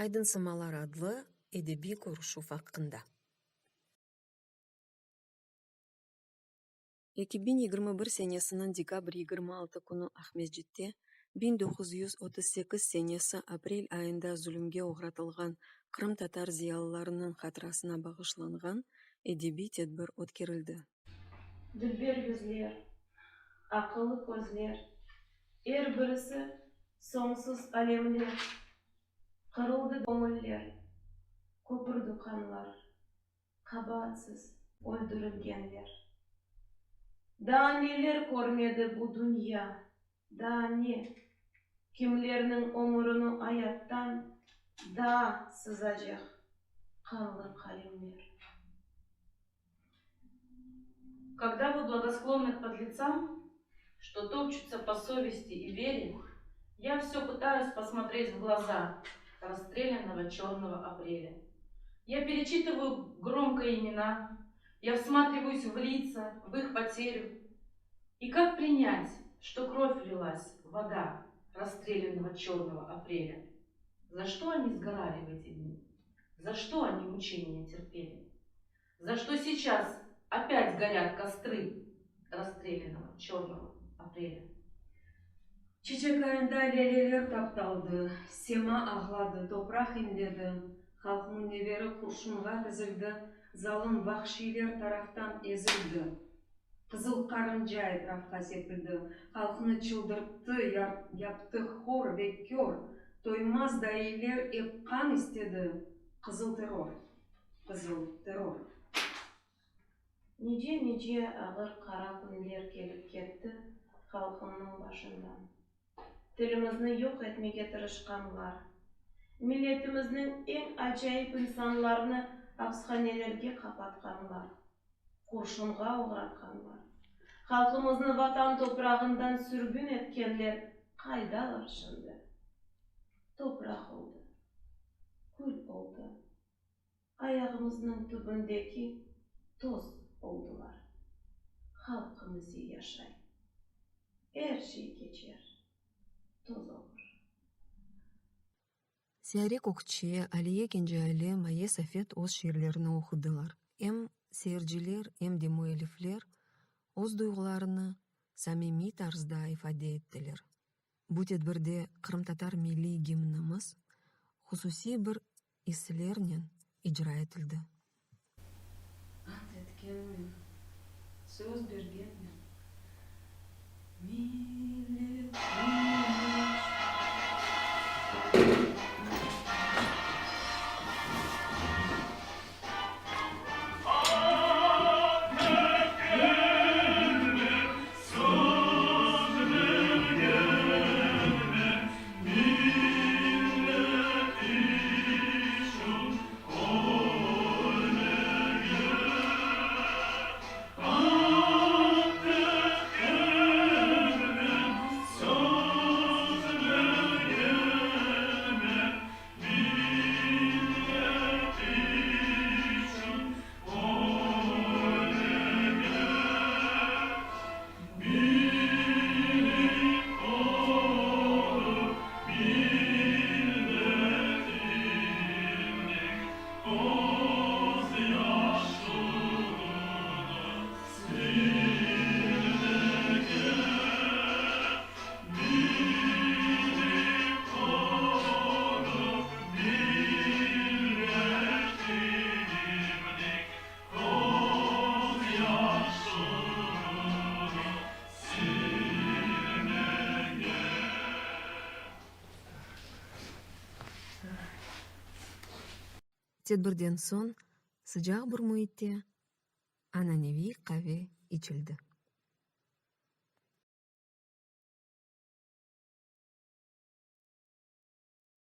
Aydın sımalar adlı edebiy körüşüv aqqında. 2021 senesiniñ dekabr 26 künü Aqmescitte 1938 senesi aprel ayında zulümge oğratılğan qırımtatar ziyalılarınıñ hatırasına bağışlanğan edebiy tedbir ötkerildi. Dülber yüzler, aqıllı közler, Er birisi soñsuz alemler. Qırıldı göñüller, köpürdi qanlar, Qabaatsız öldürilgenler. Daa neler körmedi bu dünya, daa ne? Kimlerniñ ömürini ayattan daa sızacaq qanlı qalemler? Когда вы благосклонны к подлецам, что топчутся по совести и вере, я все пытаюсь посмотреть в глаза расстрелянного черного апреля. Я перечитываю громко имена, я всматриваюсь в лица, в их потерю. И как принять, что кровь лилась, вода расстрелянного черного апреля? За что они сгорали в эти дни? За что они мучения терпели? За что сейчас опять горят костры расстрелянного черного апреля? Çiçek ayında lâleler taptaldı, Sema ağladı, topraq inledi, Halq münevveri qurşunğa tizildi, Zalım vahşiyler taraftan ezildi. Qızıl qarınca etrafqa sepildi, Halqnı çıldırttı, yaptı hor ve kör, Toymaz daiyler ep qan istedi, Qızıl terror, qızıl terror. Nice-nice ağır qara künler kelip ketti halqımnıñ başından. Tilimizni yoq etmege tırışqanlar, milletimizniñ eñ acayip insanlarını apshanelerge qapatqanlar, qurşunğa oğratqanlar, halqımıznı Vatan toprağından sürgün etkenler qaydalar şimdi? Topraq oldı, kül oldı. Ayağımıznıñ tübündeki toz oldılar. Halqımız yaşay. Er şey keçer, toz olur. Siyare Kökçe, Aliye Kence-Ali, Maye Safet öz şiirlerini oqudılar. Em seyirciler, em de müellifler öz duyğularını samimiy tarzda ifade ettiler. Bu tedbirde qırımtatar milliy gimnimiz hususiy bir islernen icra etildi. Ant etkenmen, söz bergenmen, Milletimiz. Ant etkenmen, söz bergenmen, Millet içün ölmege. Ant etkenmen, söz bergenmen, Millet içün ölmege. Birlik olıp milletimniñ közyaşını silmege. Birlik olıp milletimniñ Tedbirden soñ sıcaq bir müitte ananeviy qave içildi.